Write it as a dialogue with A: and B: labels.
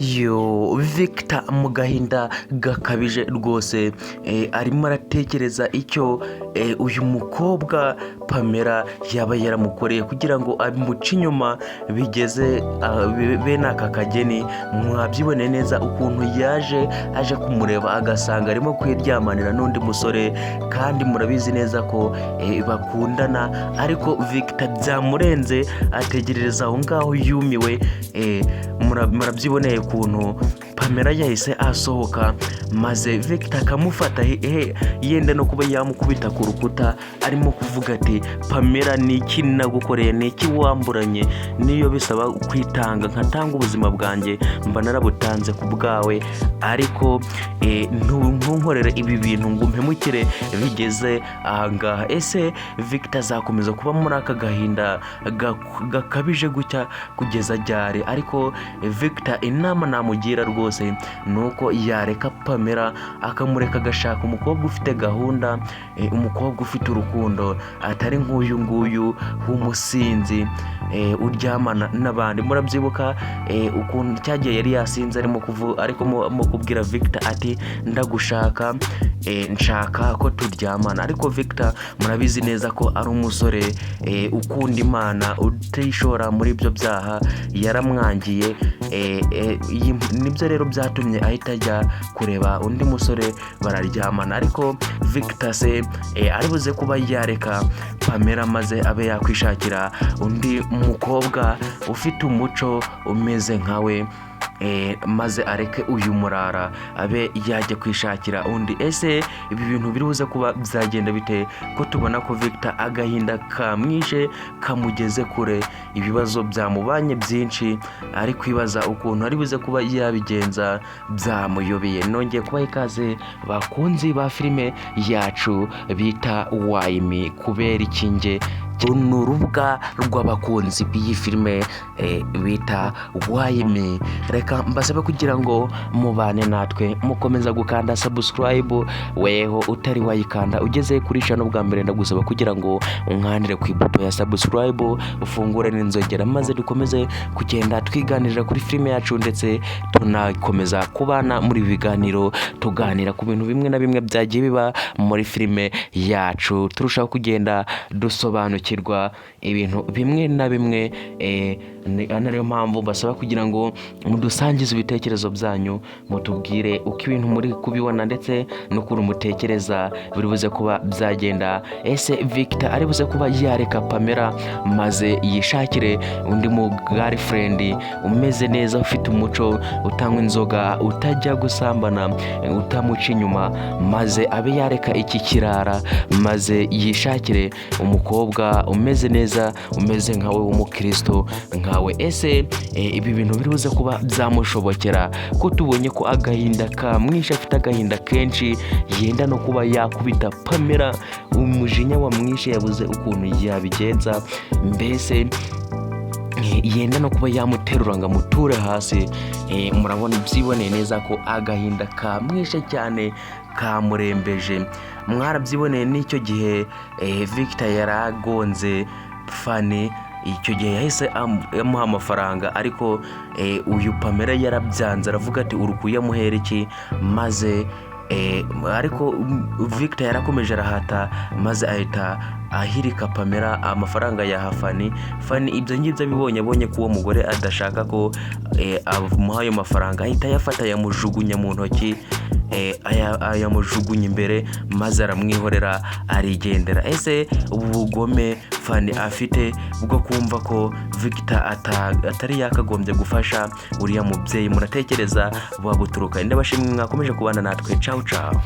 A: Yo, Victor mu gahinda gakabije rwose, arimo aratekereza icyo uyu mukobwa Pamela yaba yaramukoreye kugira ngo amuce inyuma bigeze bene aka kageni. Mwabyiboneye neza ukuntu yaje aje kumureba agasanga arimo kwiryamanira n'undi musore, kandi murabizi neza ko bakundana. Ariko Victor byamurenze, ategerereza aho ngaho yumiwe. Murabyiboneye ukuntu Pamela yahise asohoka, maze Victor akamufata, yenda no kuba yamukubita ku rukuta, arimo kuvuga ati: "Pamela, ni iki nagukoreye? Ni iki wamburanye? Niyo bisaba kwitanga nkatanga ubuzima bwanjye, mba narabutanze ku bwawe, ariko ntunkorere ibi bintu ngo umpemukire bigeze ahangaha." Ese Victor azakomeza kuba muri aka gahinda gakabije gutya kugeza ryari? Ariko Victor, inama namugira rwose ni uko yareka Pamela, akamureka agashaka umukobwa ufite gahunda, umukobwa ufite urukundo, atari nk'uyu nguyu w'umusinzi uryamana n'abandi. Murabyibuka ukuntu cyagiye yari yasinze, arimo ariko kubwira Victor ati: "Ndagushaka, nshaka ko turyamana." Ariko Victor murabizi neza ko ari umusore ukunda Imana, utishora muri ibyo byaha, yaramwangiye. Nibyo rero byatumye ahita ajya kureba undi musore bararyamana. Ariko Victor se ari buze kuba yareka Pamela maze abe yakwishakira undi mukobwa ufite umuco umeze nkawe, maze areke uyu murara abe yajya kwishakira undi? Ese ibi bintu biri buze kuba byagenda bite, ko tubona ko Victor agahinda kamwishe kamugeze kure, ibibazo byamubanye byinshi, ari kwibaza ukuntu ari buze kuba yabigenza, byamuyobeye? Nongeye kubaha ikaze, bakunzi ba filime yacu bita Why Me, kubera iki nge. Ni urubuga rw'abakunzi b'iyi filime bita Why Me. Reka mbasabe kugira ngo mubane natwe mukomeza gukanda subscribe. Weho utari wayikanda, ugeze kuri channel bwa mbere, ndagusaba kugira ngo unkandire ku ibuto ya subscribe, ufungure n'inzogera, maze dukomeze kugenda twiganirira kuri filime yacu, ndetse tunakomeza kubana muri ibi biganiro, tuganira ku bintu bimwe na bimwe byagiye biba muri filime yacu, turushaho kugenda dusobanukirwa ibintu bimwe na bimwe. Ariyo mpamvu basaba kugira ngo mudusangize ibitekerezo byanyu, mutubwire uko ibintu muri kubibona ndetse n'ukuntu mutekereza biri buze kuba byagenda. Ese Victor ari buze kuba yareka Pamela maze yishakire undi mu girlfriend umeze neza, ufite umuco, utanywa inzoga, utajya gusambana, utamuca inyuma, maze abe yareka iki kirara, maze yishakire umukobwa umeze neza, umeze nkawe, w'umukristo nkawe? Ese ibi bintu biri buze kuba byamushobokera, ko tubonye ko agahinda kamwishe, afite agahinda kenshi, yenda no kuba yakubita Pamela, umujinya wamwishe, yabuze ukuntu yabigenza, mbese yenda no kuba yamuterura ngo amuture hasi? Murabona byiboneye neza ko agahinda kamwishe cyane, kamurembeje. Mwarabyiboneye n'icyo gihe Victor yaragonze Fani, icyo gihe yahise amuha amafaranga, ariko uyu Pamela yarabyanze, aravuga ati: "Uri kuyamuhera iki?" Maze ariko Victor yarakomeje arahata, maze ahita ahirika Pamela amafaranga yaha Fani. Fani ibyo ngibyo abibonye, abonye ko uwo mugore adashaka ko amuha ayo mafaranga, ahita ayafata yamujugunya mu ntoki, ayamujugunya imbere, maze aramwihorera arigendera. Ese ubu bugome Fani afite bwo kumva ko Victor atari yakagombye gufasha uriya mubyeyi, muratekereza buba buturuka? Ndabashimwe mwakomeje kubana natwe. Cawu cawu.